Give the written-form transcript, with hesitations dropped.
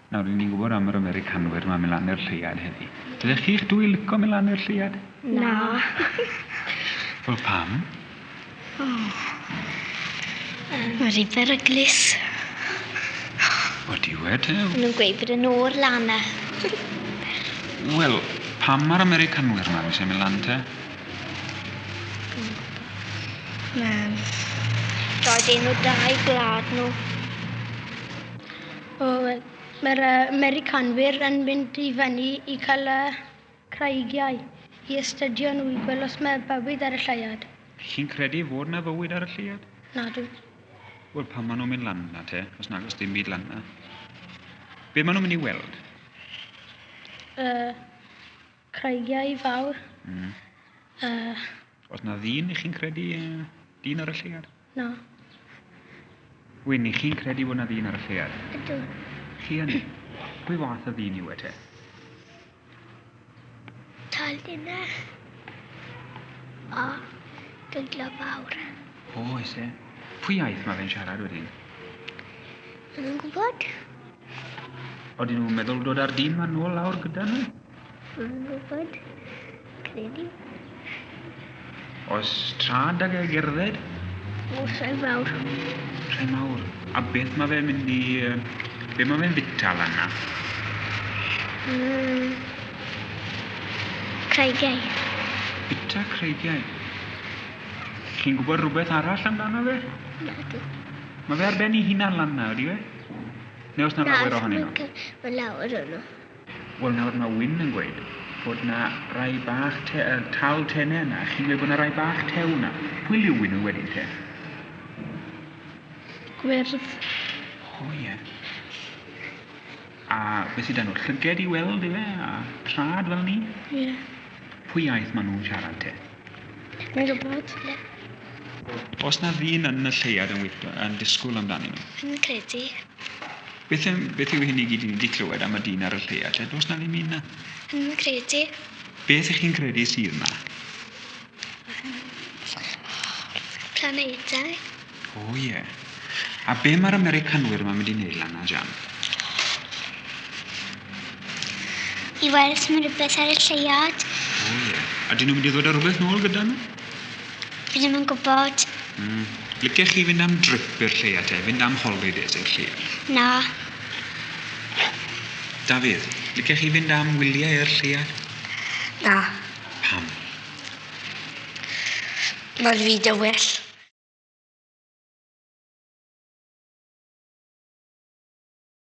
Nawr, 'yn ni'n gwybod am yr Americanwyr 'ma'n mynd lan i'r lleuad heddi. Byddech chi'ch dwy lico mynd lan i'r lleuad? Na. Wel, pam? O. Mae rhy beryglus. Odi we te? Ma' nhw'n gweud bod e'n oer lan 'na. Wel, pam ma'r Americanwyr 'ma isie mynd lan te? Dwi'm yn gwbo. Ma' rhaid i nhw dau gwlad nhw. O wel ma'r yy Americanwyr yn mynd i fyny i ca'l y creigiau i astudio nhw i gweld os ma' bywyd ar y lleuad. Chi'n credu fod 'na fywyd ar y lleuad? Nadw. Wel pam ma' nw'n mynd lan 'na te, os nag o's dim byd lan 'na? Be' ma' nw'n mynd i weld? Y creigiau fawr. Hmm. Yy. O's 'na ddyn 'ych chi'n credu yy dyn ar y lleuad? Na. Wyn, 'ych chi'n credu bod 'na ddyn ar y lleuad? Ydw. Chi yn? Pwy fath o ddyn yw e te? Tal dinne. A dwylo fawr. O, oes e? Pwy iaith ma' fe'n siarad wedyn? Dwi'm yn gwbod. Odyn nhw'n meddwl dod â'r dyn 'ma nôl lawr gyda nhw? Dwi'm yn gwbod. Credu. Oes trad ag e gerdded? O's rhai mawr. Rhai mawr. A beth ma' fe'n mynd i yy be' ma' fe'n fita lan 'na? Hmm. Creigiau. Bita creigiau. Chi'n gwbod rwbeth arall amdano fe? Nadw. Ma' fe ar ben 'i hunan lan 'na ydi e? Neu o's 'na lawer ohonyn nhw? Ma' lawer o nhw. Wel nawr ma' Wyn yn gweud bod 'na rai bach te- yy tal tene yna, chi'n gweud bod 'na rai bach tew 'na. Pwy liw 'yn nhw wedyn te? Gwyrdd. O ie. A beth sy 'da nhw? Llyged i weld yfe? A trad fel ni? Ie. Pwy iaith ma' nhw'n siarad te? Fi'n gwbod. Ie. O's 'na ddyn yn y lleuad yn weitho yn disgwl amdanyn nhw? Fi'n credu. Beth yym beth yw hyn i gyd 'yn ni 'di clywed am y dyn ar y lleuad te? Do's 'na ddim un 'na. Fi'm yn credu. Beth 'ych chi'n credu sydd 'na? Planedau. O ie. A be' ma'r Americanwyr 'ma mynd i neud lan 'na Jan? I weld os ma' rwbeth ar y lleuad. O ie. A 'dyn nhw'n mynd i ddod â rwbeth nôl gyda nhw? Fi ddim yn gwbod. Hmm. Licech chi fynd am drip i'r lleuad te? Fynd am holidays i'r lleuad? Na. Dafydd, licech chi fynd am wyliau i'r lleuad? Na. Pam? Ma'n rhy dywyll.